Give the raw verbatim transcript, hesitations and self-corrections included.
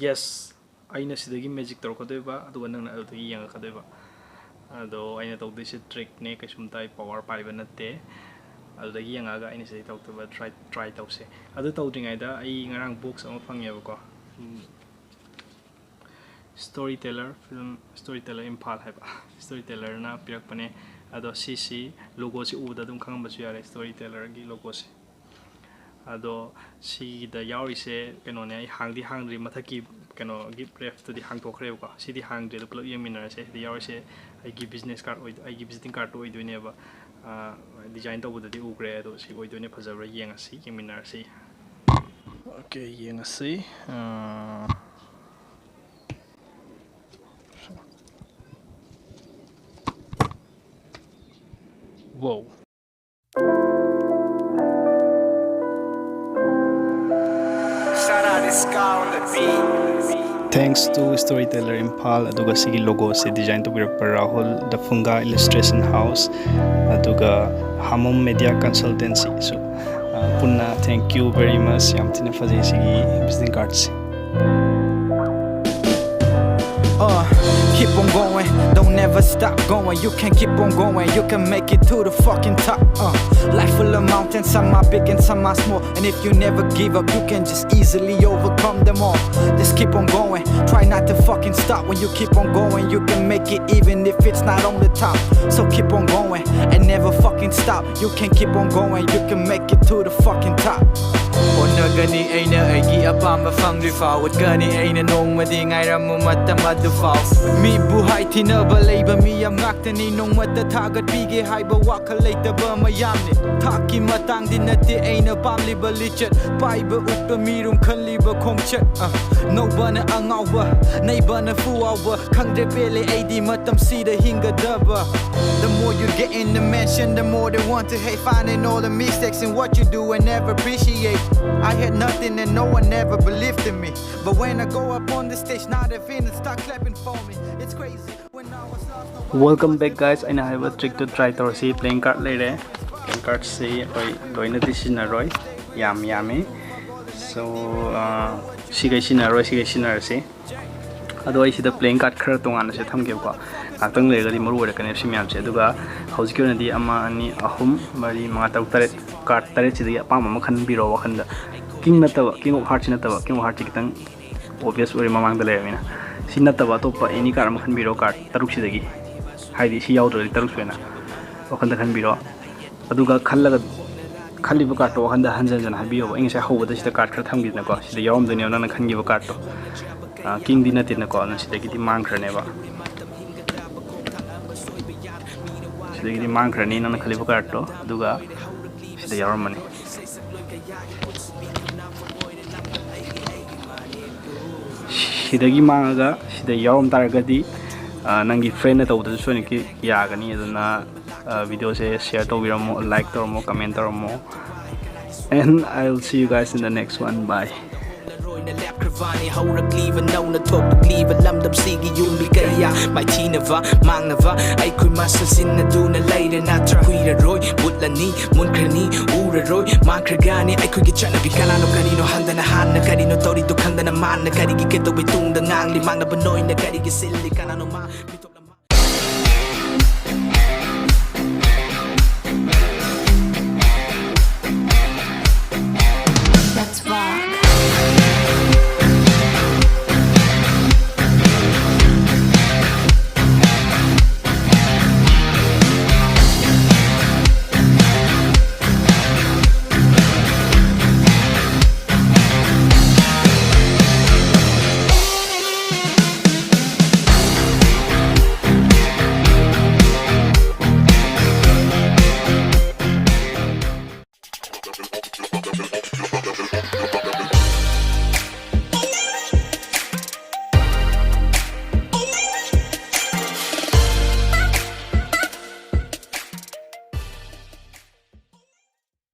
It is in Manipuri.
Yes, ꯑꯩꯅ ꯁꯤꯗꯒꯤ magic ꯇꯧꯔꯛꯀꯗꯣꯏꯕ, ꯑꯗꯨꯒ ꯅꯪꯅ ꯑꯗꯨꯗꯒꯤ ꯌꯦꯡꯉꯛꯀꯗꯣꯏꯕ꯫ ꯑꯗꯣ ꯑꯩꯅ ꯇꯧꯗꯣꯏꯁꯦ trickꯅꯦ, ꯀꯩꯁꯨꯝꯇ ꯑꯩ power ꯄꯥꯏꯕ ꯅꯠꯇꯦ꯫ ꯑꯗꯨꯗꯒꯤ ꯌꯦꯡꯉꯛꯑꯒ ꯑꯩꯅ ꯁꯤꯗꯒꯤ ꯇꯧꯔꯛꯇꯣꯏꯕ try, try ꯇꯧꯁꯦ꯫ ꯑꯗꯨ ꯇꯧꯗ꯭ꯔꯤꯉꯩꯗ ꯑꯩ ꯉꯔꯥꯡ box ꯑꯃ ꯐꯪꯉꯦꯕꯀꯣ꯫ ꯎꯝ, Storyteller, film Storyteller ꯏꯝꯐꯥꯜ ꯍꯥꯏꯕ꯫ Storytellerꯅ ꯄꯤꯔꯛꯄꯅꯦ꯫ ꯑꯗꯣ ꯁꯤꯁꯤ logoꯁꯤ ꯎꯕꯗ ꯑꯗꯨꯝ ꯈꯪꯉꯝꯕꯁꯨ ꯌꯥꯔꯦ, Storytellerꯒꯤ logoꯁꯦ꯫ ꯑꯗꯣ ꯁꯤꯒꯤꯗ ꯌꯥꯎꯔꯤꯁꯦ ꯀꯩꯅꯣꯅꯦ, ꯑꯩ ꯍꯥꯡꯗꯤ ꯍꯥꯡꯗ꯭ꯔꯤ, ꯃꯊꯛꯀꯤ ꯀꯩꯅꯣꯒꯤ wrapꯇꯨꯗꯤ ꯍꯥꯡꯗꯣꯛꯈ꯭ꯔꯦꯕꯀꯣ꯫ ꯁꯤꯗꯤ ꯍꯥꯡꯗ꯭ꯔꯤ, ꯑꯗꯣ ꯄꯨꯂꯞ ꯌꯦꯡꯃꯤꯟꯅꯔꯁꯦ꯫ ꯁꯤꯗ ꯌꯥꯎꯔꯤꯁꯦ ꯑꯩꯒꯤ business card ꯑꯣꯏꯗꯣ-, ꯑꯩꯒꯤ visiting cardꯇꯣ ꯑꯣꯏꯗꯣꯏꯅꯦꯕ꯫ ꯑꯥ, design ꯇꯧꯕꯗꯗꯤ ꯎꯈ꯭ꯔꯦ, ꯑꯗꯣ ꯁꯤ ꯑꯣꯏꯗꯣꯏꯅꯦ, ꯐꯖꯕ꯭ꯔꯥ ꯌꯦꯡꯉꯁꯤ, ꯌꯦꯡꯃꯤꯟꯅꯔꯁꯤ꯫ Okay, ꯌꯦꯡꯉꯁꯤ꯫ ꯑꯥ, wow. Thanks to Storyteller Imphal, ꯑꯗꯨꯒ ꯁꯤꯒꯤ logoꯁꯦ design ꯇꯧꯕꯤꯔꯛꯄ Rahul, The Funga Illustration House, ꯑꯗꯨꯒ Hamom Media Consultancy ꯁꯨ, ꯑ, ꯄꯨꯟꯅ thank you very much꯫ ꯌꯥꯝ ꯊꯤꯅ ꯐꯖꯩ ꯁꯤꯒꯤ visiting cardꯁꯦ꯫ Uh, keep on going, don't ever stop going. You can keep on going, you can make it to the fucking top. Uh, life full of mountains, some are big and some are small. And if you never give up, you can just easily overcome them all. Just keep on going, try not to fucking stop. When you keep on going, you can make it even if it's not on the top. So keep on going and never fucking stop. You can keep on going, you can make it to the fucking top. ꯍꯣꯠꯅꯒꯅꯤ ꯑꯩꯅ ꯑꯩꯒꯤ ꯑꯄꯥꯝꯕ ꯐꯪꯗ꯭ꯔꯤ ꯐꯥꯎ, ꯎꯠꯀꯅꯤ ꯑꯩꯅ ꯅꯣꯡꯃꯗꯤ ꯉꯥꯏꯔꯝꯃꯨ ꯃꯇꯝ ꯑꯗꯨ ꯐꯥꯎ꯫ ꯃꯤꯕꯨ ꯍꯥꯏꯊꯤꯅꯕ ꯂꯩꯕ ꯃꯤ ꯌꯥꯝ ꯉꯥꯛꯇꯅꯤ, ꯅꯣꯡꯃꯇ ꯊꯥꯒꯠꯄꯤꯒꯦ ꯍꯥꯏꯕ ꯋꯥꯈꯜ ꯂꯩꯇꯕ ꯃꯌꯥꯝꯅꯤ꯫ ꯊꯥꯛꯀꯤ ꯃꯇꯥꯡꯗꯤ ꯅꯠꯇꯦ ꯑꯩꯅ ꯄꯥꯝꯂꯤꯕ ꯂꯤꯆꯠ, ꯄꯥꯏꯕ ꯎꯠꯄ ꯃꯤꯔꯨꯝ ꯈꯜꯂꯤꯕ ꯈꯣꯡꯆꯠ꯫ ꯑ, ꯅꯧꯕꯅ ꯑꯉꯥꯎꯕ, ꯅꯩꯕꯅ ꯐꯨꯋꯥꯎꯕ, ꯈꯪꯗ꯭ꯔꯦ ꯄꯦꯜꯂꯦ ꯑꯩꯗꯤ ꯃꯇꯝꯁꯤꯗ ꯍꯤꯡꯒꯗꯕ꯫ The more you get in the mansion, the more they want to hate. Finding all the mistakes in what you do and never appreciate. I had nothing and no one ever believed in me. But when I go up on the stage, now they finna start clapping for me. It's crazy. When I was lost, no one Welcome back guys, ꯑꯩꯅ ꯍꯥꯏꯕ trickꯇꯨ try ꯇꯧꯔꯁꯤ꯫ Playing card ꯂꯩꯔꯦ꯫ Playing cardꯁꯤ ꯑꯩꯈꯣꯏ ꯂꯣꯏꯅꯗꯤ ꯁꯤꯖꯤꯟꯅꯔꯣꯏ, ꯌꯥꯝ ꯌꯥꯝꯃꯤ꯫ So, ꯑ, ꯁꯤꯈꯩ ꯁꯤꯖꯤꯟꯅꯔꯣꯏ, ꯁꯤꯈꯩ ꯁꯤꯖꯤꯟꯅꯔꯁꯤ꯫ ꯑꯗꯣ ꯑꯩ ꯁꯤꯗ playing card ꯈꯔ ꯇꯣꯉꯥꯟꯅꯁꯦ ꯊꯝꯒꯦꯕꯀꯣ꯫ ꯉꯥꯏꯍꯥꯛꯇꯪ ꯂꯩꯔꯒꯗꯤ ꯃꯔꯨ ꯑꯣꯏꯔꯛꯀꯅꯦꯕ ꯁꯤ ꯃꯌꯥꯝꯁꯦ꯫ ꯑꯗꯨꯒ ꯍꯧꯖꯤꯛꯀꯤ ꯑꯣꯏꯅꯗꯤ ꯑꯃ, ꯑꯅꯤ, ꯑꯍꯨꯝ, ꯃꯔꯤ, ꯃꯉꯥ, ꯇꯔꯨꯛ, ꯇꯔꯦꯠ, card ꯇꯔꯦꯠꯁꯤꯗꯒꯤ ꯑꯄꯥꯝꯕ ꯑꯃ ꯈꯟꯕꯤꯔꯣ ꯋꯥꯈꯟꯗ꯫ King ꯅꯠꯇꯕ, King of Heartꯁꯤ ꯅꯠꯇꯕ, King of Heartꯁꯤ ꯈꯤꯇꯪ obvious ꯑꯣꯏꯔꯦ ꯃꯃꯥꯡꯗ ꯂꯩꯔꯕꯅꯤꯅ꯫ ꯁꯤ ꯅꯠꯇꯕ ꯑꯇꯣꯞꯄ any card ꯑꯃ ꯈꯟꯕꯤꯔꯣ card ꯇꯔꯨꯛꯁꯤꯗꯒꯤ꯫ ꯍꯥꯏꯗꯤ ꯁꯤ ꯌꯥꯎꯗ꯭ꯔꯒꯗꯤ ꯇꯔꯨꯛ ꯁꯨꯏꯅ ꯋꯥꯈꯟꯗ ꯈꯟꯕꯤꯔꯣ꯫ ꯑꯗꯨꯒ ꯈꯜꯂꯒ, ꯈꯜꯂꯤꯕ cardꯇꯣ ꯋꯥꯈꯟꯗ ꯍꯟꯖꯟ ꯍꯟꯖꯟ ꯍꯥꯏꯕꯤꯌꯣꯕ꯫ ꯑꯩ ꯉꯁꯥꯏ ꯍꯧꯕꯗ ꯁꯤꯗ card ꯈꯔ ꯊꯝꯈꯤꯗꯅꯀꯣ, ꯁꯤꯗ ꯌꯥꯎꯔꯝꯗꯣꯏꯅꯦꯕ ꯅꯪꯅ ꯈꯟꯈꯤꯕ cardꯇꯣ꯫ ꯑ, Kingꯗꯤ ꯅꯠꯇꯦꯅꯀꯣ, ꯑꯗꯨꯅ ꯁꯤꯗꯒꯤꯗꯤ ꯃꯥꯡꯈ꯭ꯔꯅꯦꯕ꯫ ꯁꯤꯗꯒꯤꯗꯤ ꯃꯥꯡꯈ꯭ꯔꯅꯤ ꯅꯪꯅ ꯈꯜꯂꯤꯕ cardꯇꯣ, ꯑꯗꯨꯒ ꯁꯤꯗ ꯌꯥꯎꯔꯝꯃꯅꯤ꯫ ꯁꯤꯗꯒꯤ ꯃꯥꯡꯉꯒ ꯁꯤꯗ ꯌꯥꯎꯔꯝ ꯇꯥꯔꯒꯗꯤ, ꯑ, ꯅꯪꯒꯤ friendꯅ ꯇꯧꯕꯗꯁꯨ ꯁꯣꯏꯅꯀꯤ ꯌꯥꯒꯅꯤ꯫ ꯑꯗꯨꯅ, ꯑ, videoꯁꯦ share ꯇꯧꯕꯤꯔꯝꯃꯣ, like ꯇꯧꯔꯝꯃꯣ, comment ꯇꯧꯔꯝꯃꯣ, and I will see you guys in the next one. Bye. ꯂꯣꯏꯅ ꯂꯦꯞꯈ꯭ꯔꯕꯅꯤ ꯍꯧꯔꯛꯂꯤꯕ ꯅꯧꯅ ꯊꯣꯛꯂꯛꯂꯤꯕ ꯂꯝꯗꯝꯁꯤꯒꯤ ꯌꯨꯝꯕꯤ ꯀꯌꯥ꯫ ꯃꯥꯏꯊꯤꯅꯕ ꯃꯥꯡꯅꯕ ꯑꯩꯈꯣꯏ ꯃꯁꯦꯜ ꯁꯤꯟꯅꯗꯨꯅ ꯂꯩꯔꯦ ꯅꯠꯇ꯭ꯔꯥ? ꯀꯨꯏꯔꯔꯣꯏ ꯃꯨꯠꯂꯅꯤ ꯃꯨꯟꯈ꯭ꯔꯅꯤ ꯎꯔꯔꯣꯏ ꯃꯥꯡꯈ꯭ꯔꯒꯅꯤ ꯑꯩꯈꯣꯏꯒꯤ ꯆꯠꯅꯕꯤ꯫ ꯀꯅꯥꯅꯣ ꯀꯔꯤꯅꯣ ꯍꯪꯗꯅ ꯍꯥꯟꯅ ꯀꯔꯤꯅꯣ ꯇꯧꯔꯤꯗꯣ ꯈꯪꯗꯅ ꯃꯥꯟꯅ ꯀꯔꯤꯒꯤ ꯀꯩꯗꯧꯕꯩ ꯇꯨꯡꯗ ꯉꯥꯡꯂꯤ ꯃꯥꯡꯅꯕ ꯅꯣꯏꯅ ꯀꯔꯤꯒꯤ ꯁꯤꯜꯂꯤ ꯀꯅꯥꯅꯣ ꯃꯥ